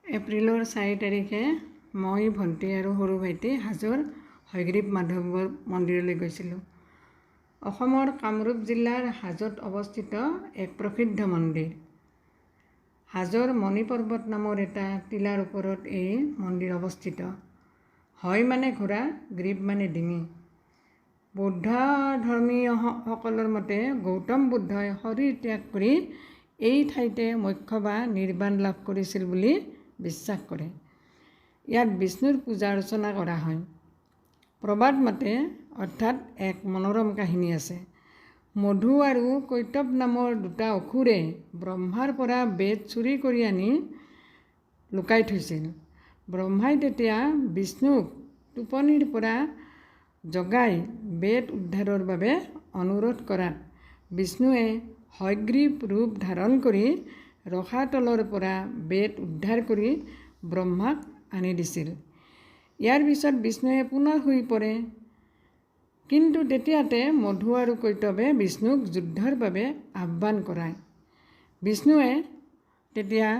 এপ্ৰিলৰ 4 তাৰিখে মই, ভণ্টি আৰু সৰু ভাইটি হাজোৰ হয়গ্ৰীৱ মাধৱৰ মন্দিৰলৈ গৈছিলোঁ। অসমৰ কামৰূপ জিলাৰ হাজোত অৱস্থিত এক প্ৰসিদ্ধ মন্দিৰ। হাজোৰ মণিপৰ্বত নামৰ এটা টিলাৰ ওপৰত এই মন্দিৰ অৱস্থিত। হয় মানে ঘোঁৰা, গ্ৰীৱ মানে ডিঙি। বৌদ্ধ ধৰ্মীয়সকলৰ মতে গৌতম বুদ্ধই শৰীৰ ত্যাগ কৰি এই ঠাইতে মোক্ষ বা নিৰ্বাণ লাভ কৰিছিল বুলি বিশ্বাস কৰে। ইয়াত বিষ্ণুৰ পূজা অৰ্চনা কৰা হয়। প্ৰবাদ মতে, অৰ্থাৎ এক মনোৰম কাহিনী আছে। মধু আৰু কৈতৱ নামৰ দুটা অসুৰে ব্ৰহ্মাৰ পৰা বেদ চুৰি কৰি আনি লুকাই থৈছিল। ব্ৰহ্মাই তেতিয়া বিষ্ণুক টোপনিৰ পৰা জগাই বেদ উদ্ধাৰৰ বাবে অনুৰোধ কৰাত বিষ্ণুৱে হয়গ্ৰীৱ ৰূপ ধাৰণ কৰি ৰসাতলৰ পৰা বেদ উদ্ধাৰ কৰি ব্ৰহ্মাক আনি দিছিল। ইয়াৰ পিছত বিষ্ণুৱে পুনৰ শুই পৰে। কিন্তু তেতিয়াতে মধু আৰু কৈতৱে বিষ্ণুক যুদ্ধৰ বাবে আহ্বান কৰায়। বিষ্ণুৱে তেতিয়া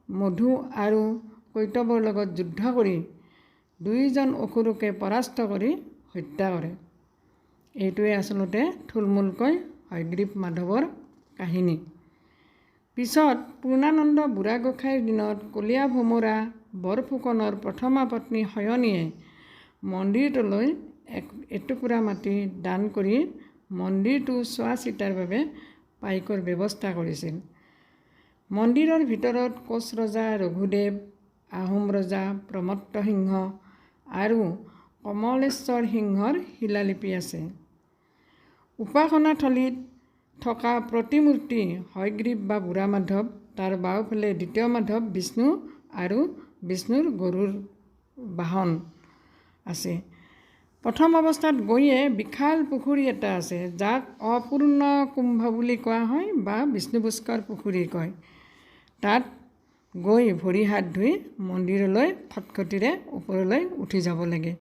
মধু আৰু কৈতৱৰ লগত যুদ্ধ কৰি দুয়োজন অসুৰকে পৰাস্ত কৰি হত্যা কৰে। এইটোৱে আচলতে থুলমূলকৈ হয়গ্ৰীৱ মাধৱৰ কাহিনী। পিছত পূৰ্ণানন্দ বুঢ়াগোসাঁইৰ দিনত কলীয়া ভোমোৰা বৰফুকনৰ প্ৰথমা পত্নী শয়নীয়ে মন্দিৰটোলৈ এটুকুৰা মাটি দান কৰি মন্দিৰটো চোৱা চিতাৰ বাবে পাইকৰ ব্যৱস্থা কৰিছিল। মন্দিৰৰ ভিতৰত কোচ ৰজা ৰঘুদেৱ, আহোম ৰজা প্ৰমত্ত সিংহ আৰু কমলেশ্বৰ সিংহৰ শিলালিপি আছে। উপাসনাথলীত থকা প্ৰতিমূৰ্তি হয়গ্ৰীৱ বা বুঢ়া মাধৱ, তাৰ বাওঁফালে দ্বিতীয় মাধৱ বিষ্ণু আৰু বিষ্ণুৰ গৰুড় বাহন আছে। প্ৰথম অৱস্থাত গৈয়ে বিশাল পুখুৰী এটা আছে, যাক অপূৰ্ণ কুম্ভ বুলি কোৱা হয় বা বিষ্ণু পুষ্কৰ পুখুৰী কয়। তাত গৈ ভৰি হাত ধুই মন্দিৰলৈ খটখটিৰে ওপৰলৈ উঠি যাব লাগে।